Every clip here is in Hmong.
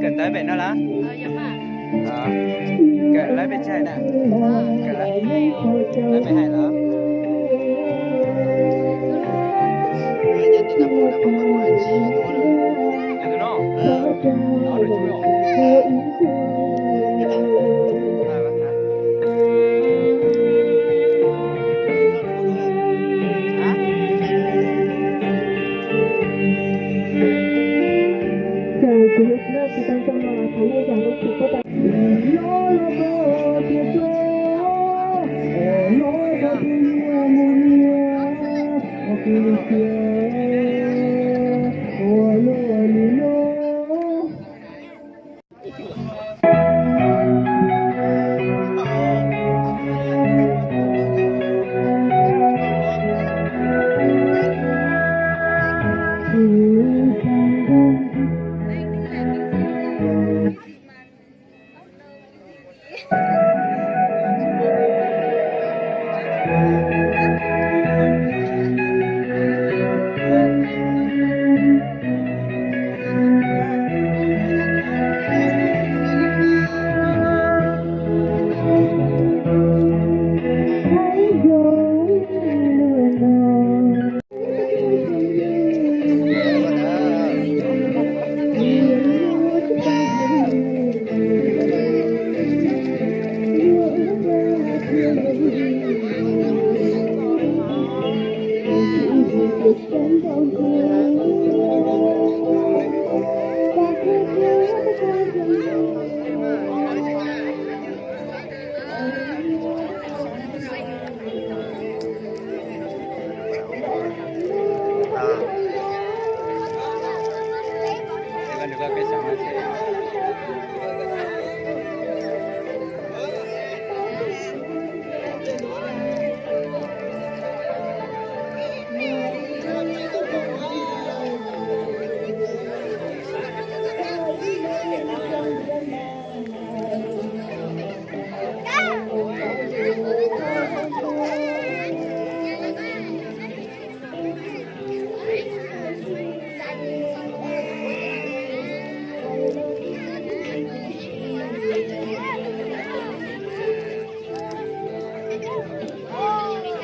Kawm ntawv pem no lawm? Kawm lawv pes tsawg na? Kawm lawv pes hais lawm?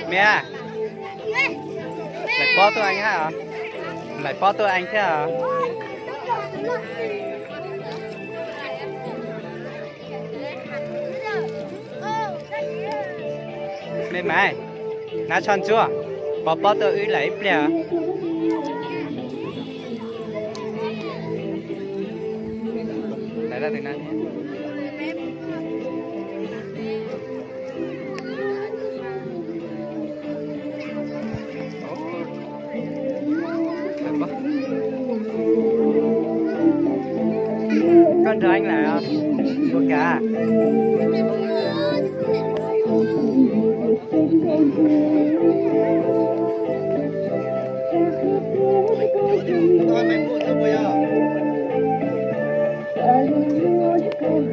Mia, lawv pob tuaj eev thiab os. Lawv pob tuaj eev thiab os. Me Maiv, hnav tsho ntsuab, pov pob tuaj wb lawm ib pliag. Koj nrog eev lawm ua cas?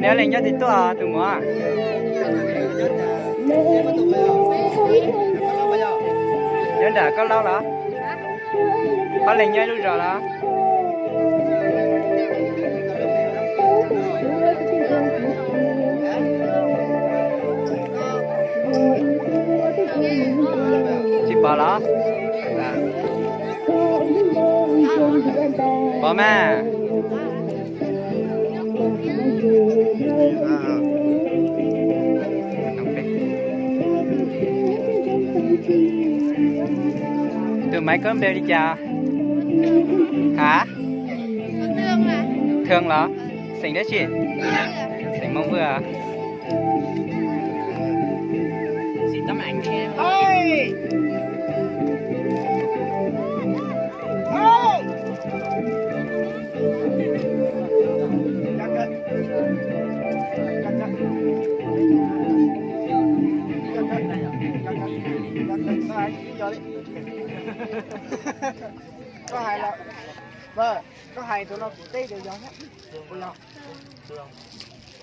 Neb leej nyob twg tuaj tus muam? Nyob nram Koj Laub los? Ob leeg nyob ib lub zos los? Tsis pom los? Pom mas. Tus Maiv koj npe li cas? Ha? Thường los? Xeem dab tsi? Xeem Hmoob Vwj. Koj hais los, koj hais tus no kuv teb tias yog thiab. Puas yog?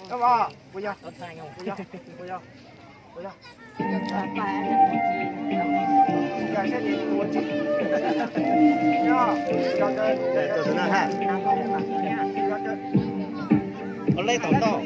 Koj puas yog? Puas yog? Puas yog? Puas yog? Yog saib tias ua tsis yog, yog, yog, yog. Lej tom ntoj.